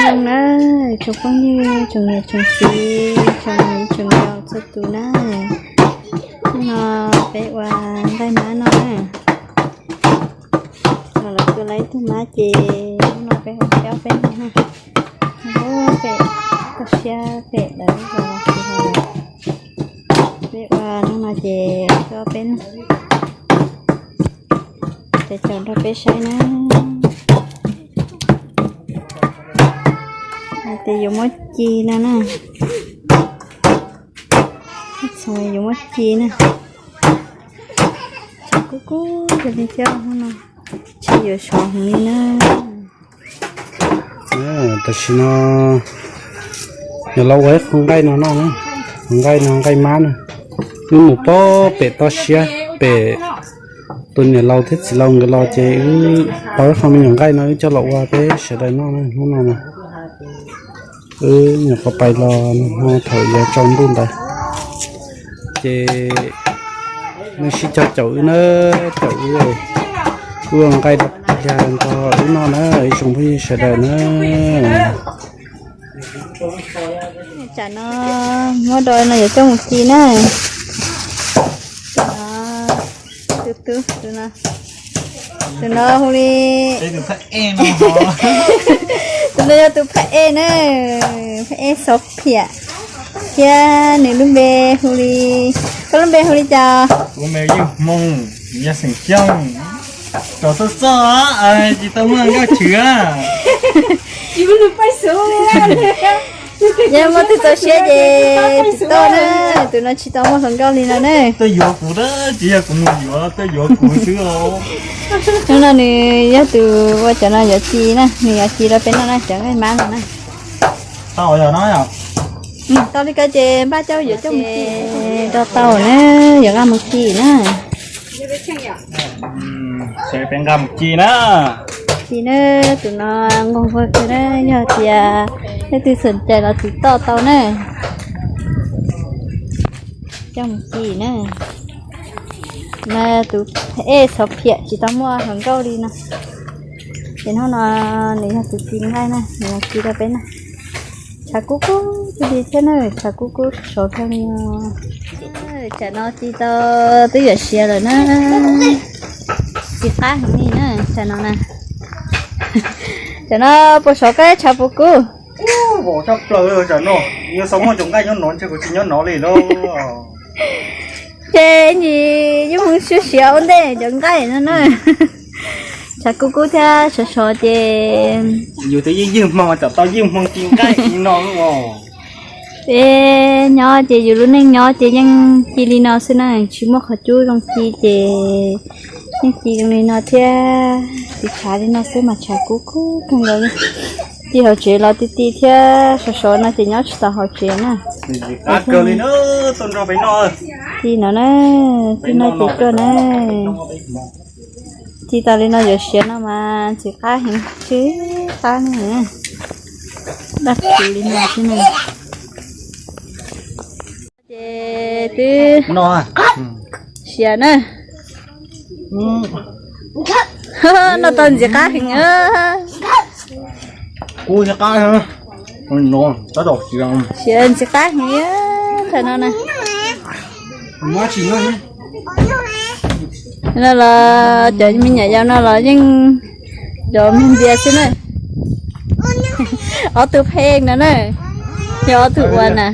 Zoo na, tsoom phooj ywg, tsoom niam tsoom txiv, tsoom viv tsoom ncaus txhua tus na. Hnub no peb ua nqaij mab noj na. Los lawv tua lawv ib tug mab ces hnub no peb ua peb ob peb noj na. Pem toj siab pem lawv los tsis hau lawm. Peb ua hnub no ces peb ob peb noj. Ces caum nrog peb saib na. Hais tias yuav muab ci no na. Txhoov yuav muab ci na. Tshav kub kub rau li thiab hnub no, tsis yuav sov heev li na. Tam sim no yog los ua ib qho nqaij no noj na, nqaij no nqaij mab na. Wb mus pog pem toj siab pem tus niam laus thiab txiv laus nkawd los ces wb tau ib qho me nyuam nqaij no wb coj los ua peb sawv daws noj na hnub no na. Wb nyuam qhuav pais los nag hmo thaum yuav tsaus ntuj ntawd ces nws sib cog caum wb na, caum wb, wb ua nqaij rau pliag nrog wb noj na ib tsoom phooj ywg sawv daws na. Tsam no muab do no yuav coj mus ci na. Tus, tus, tus no, tus no hu li, tus no yog tus phaj ej na, phaj ej Xov Phiam, thiab nws lub npe hu li, koj lub npe hu li cas? Kuv npe Yeej Hmoo, yog xeem Xyooj, rau txoj txoj tsis tau muaj nkauj chwv. Yog muaj tus txaus siab ces tus toj na, tus no tsis tau muaj hluas nkauj li no na. Tuaj yuav kuv na, tsis yog kuv mus yuav, tuaj yuav kuv xwb os. Hnub no nws yog tus ua cov no yuav ci na, nws yuav ci rau peb noj na, cov nqaij mab no na. Tau li ko ces npaj coj yuav coj mus ci, rau tau na, yuav nqa mus ci na. Ces peb nqa mus ci na. Ci na, tus no nquag vag kawg na, yog tias leej twg xom cai los tiv toj tau na. Coj mus ci na. Mas tus ej Xov Phiam tsis tau muaj hluas nkauj li no. Ces hnub no nws yog tus ci nqaij na, nws los ci rau peb na. Tshav kub kub li thiab na, tshav kub kub sov kawg li. Tsam no ci tau twb yuav siav lawm na. Ci qab heev li na tsam no na. Tsam no puas sov koj tshav puas kub? Vau tshaj plaws tsam no, yog xav muaj cov nqaij nyob no ntshe kuv tsis nyob no li lauj. Ces nim yeej mus siav siav ua ntej cov nqaij no na. Tshav kub kub thiab sov sov ces yus twb yeej ywj hmo tam tau ywj hmoo ci nqaij li no. Peb nyob ces yus lub neej nyob ces yeej ci li no xwb na, tsis muaj qhov cub zoo ci ces yeej ci zoo li no thiab. Tiv tshav li no xwb mas tshav kub kub kawg nkaus li. Ci hauv tsev los ti ti thiab sov sov no ces nyob tsis tau hauv tsev na. Ci no na, ci no ces tuaj na. Ci tas li no yuav siav no mas ntxim qab heev, tsw qab ne. Daj kuv li no xwb na. Ces twb siav na. Noj tau ntxim qab heev. Siav ntxim qab heev thaum no na. No los cov me nyuam yaus no los yeej cov me npias xwb na. Ob tug pheej no na, yog ob tug ua na.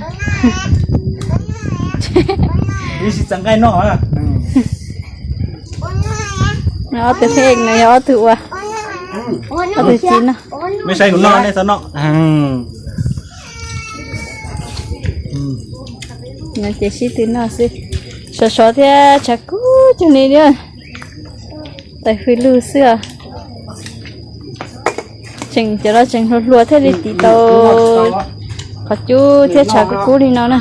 Ob tug pheej no yog ob tug ua, ob tug ci no. Ces sib tw noj xwb, sov sov thiab tshav kub cuag li thiab. Taws hws lug xwb os. Tseem cov no tseem hluas hluas thiaj li tiv tau qhov cub thiab tshav kub kub li no na.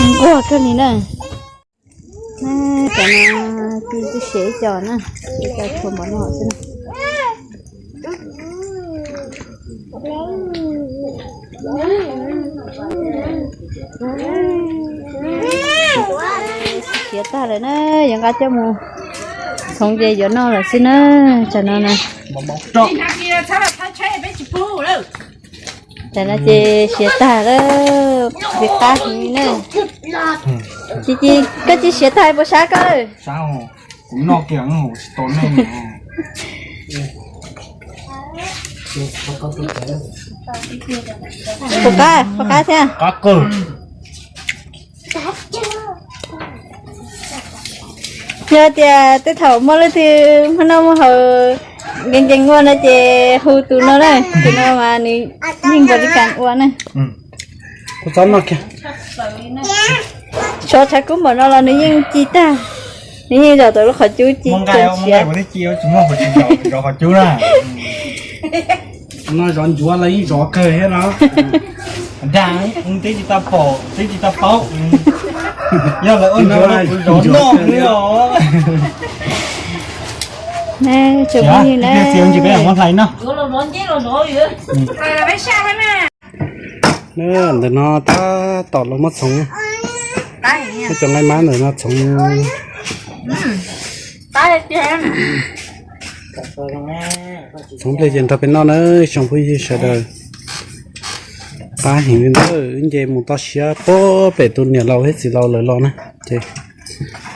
Nquag kawg li na. Cov no ci tib siav ib co na, ib co tshuav npaum no xwb na. Siav tag lawm na, yuav nqa coj mus txhoov ces yuav noj lawm xwb na, tsam no na. Tam no ces siav tag lawm, ntxim qab heev na. Ci Ci, koj tsis siav tag puas sab koj? Kuv noj kiag tsis tau nej. Puas qab, puas qab thiab? Yog tias tej thaum muaj leej twg muaj noj muaj haus nkees nkees ua no ces hu tus no na, tus no mas nws yeej npaum li kas ua na. Sov tshav kub npaum no los nws yeej ci tag, nws yeej zaum tau lub qhov cub ci tag siav. No zov ncuav los yeej zov kawg thiab no. Dag, twb tsis tau pom, twb tsis tau paub. Yog lawv ua ncuav no kuv zov noj li os. Tsis peb muab hlais no. Ntawm no tab tom los muab txhoov, muab cov nqaij mab ntawm no txhoov. Txhoov ple ces nrog peb noj na, tsoom phooj ywg sawv daws. Qab heev li ntawd, wb nce mus toj siab puag pem tus niam laus thiab txiv laus lawv los na. Ces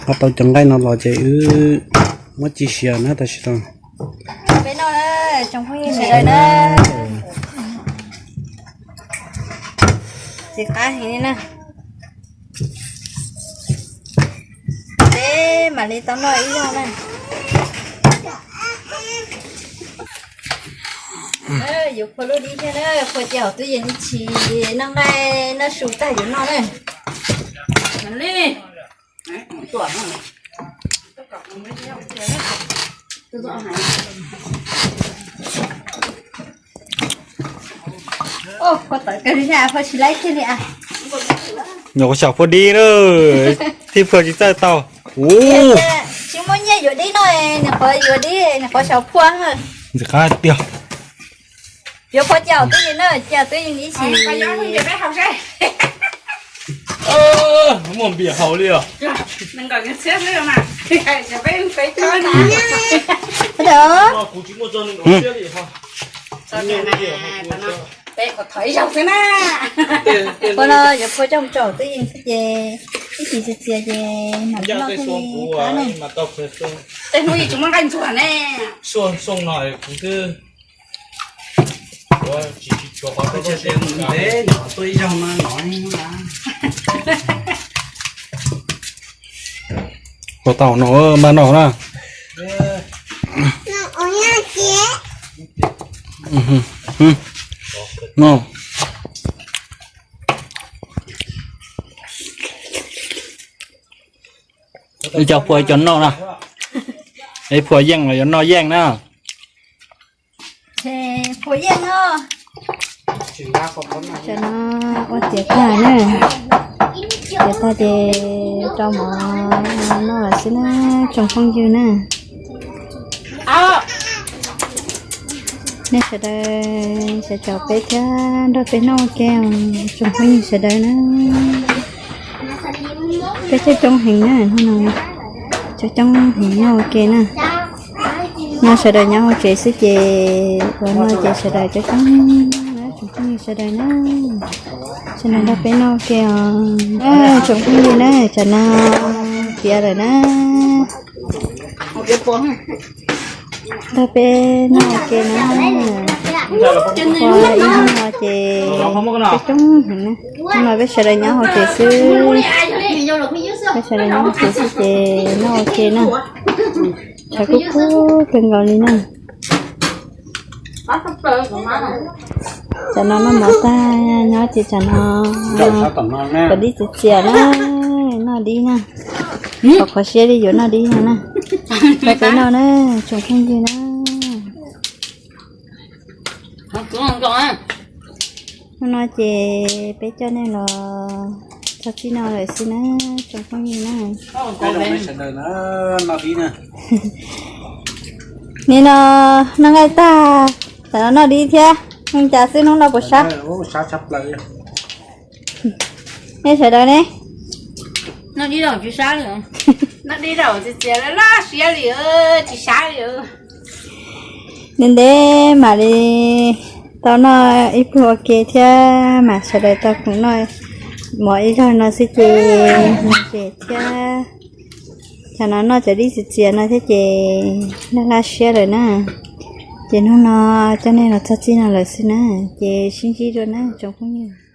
ob tau cov nqaij no los ces wb muab ci siav na tam sim no. Peb noj na, tsoom phooj ywg sawv daws na. Ntxim qab heev li na. Peb mam li tau noj ib zaug na. Yuav phua lub dib thiab na, phua cia hauv tub yees ib chim, noj nqaij noj su tag yuav noj na. Nyuam qhuav xyaum phua dib na, thiaj phua tsis txawj tau. Tsis muaj nyiaj yuav dib no, nws qhuav yuav dib, nws qhuav xyaum phua. Ntxim qab tiag. Yuav phua cia twb yeej na, cia twb yeej ib chim. Muaj npias haus li os. Peb qhov thov ib zaug xwb na. Ua no yuav phua coj mus tso twb yeej xwb ces ib chim txias txias ces mam li noj thiaj li qab na. Tej hnub yus tsis muaj nqaij ntxuag ne. Xoo no kuv twb ua tsis tsis tsuav qhov tuaj ib zaug no no na. Ua tau no npaj noj na. Ib co phua ib co noj na. Ib phua yeej los yuav noj yeej na. Phua yeej no. Tam no ua tiav tag na. Tiav tag ces rau mov noj lawm xwb na, tsoom phooj ywg na. Nej sawv daws sawv caum peb thiab nrog peb noj ua ke, tsoom phooj ywg sawv daws na. Peb coob coob heev na, coob coob heev noj ua ke na. No sawv daws nyob hauv tsev xwb ces ua no ces sawv daws coob coob na, tsoom phooj ywg sawv daws na. Sawv daws nrog peb noj ua ke os. Tsoom phooj ywg na, tam no tiav lawm na. Nrog peb noj ua ke na. Ua ib hnub no ces peb coob heev na. Hnub no peb sawv daws nyob hauv tsev xwb. Peb sawv daws nyob hauv tsev xwb ces noj ua ke na. Tshav kub kub kawg nkaus li na. Tam no noj mov tag nyob ces tam no kom dib txias txias na, noj dib na. Qhov qhov siab li yuav noj dib no na. Nrog peb noj na, tsoom phooj ywg na. Hnub no ces peb coj nej los txog txij no lawm xwb na, tsoom phooj ywg na. Nim no noj nqaij tag, tam no noj dib thiab, zoo cas xwb hnub no puas sab? Nej sawv daws ne? Noj dib zaum tsis sab li, noj dib zaum txias txias laj laj siab li, tsis sab li. Ntev ntev mam li Tau noj ib pluag ua ke thiab mas sawv daws tau khoom noj mov ib zaug no xwb ces noj tsev thiab. Tsam no noj cov dib txias txias no thiab ces laj laj siab lawm na. Ces hnub no coj nej los txog txij no lawm xwb na, ces sib ntsib dua na tsoom phooj ywg.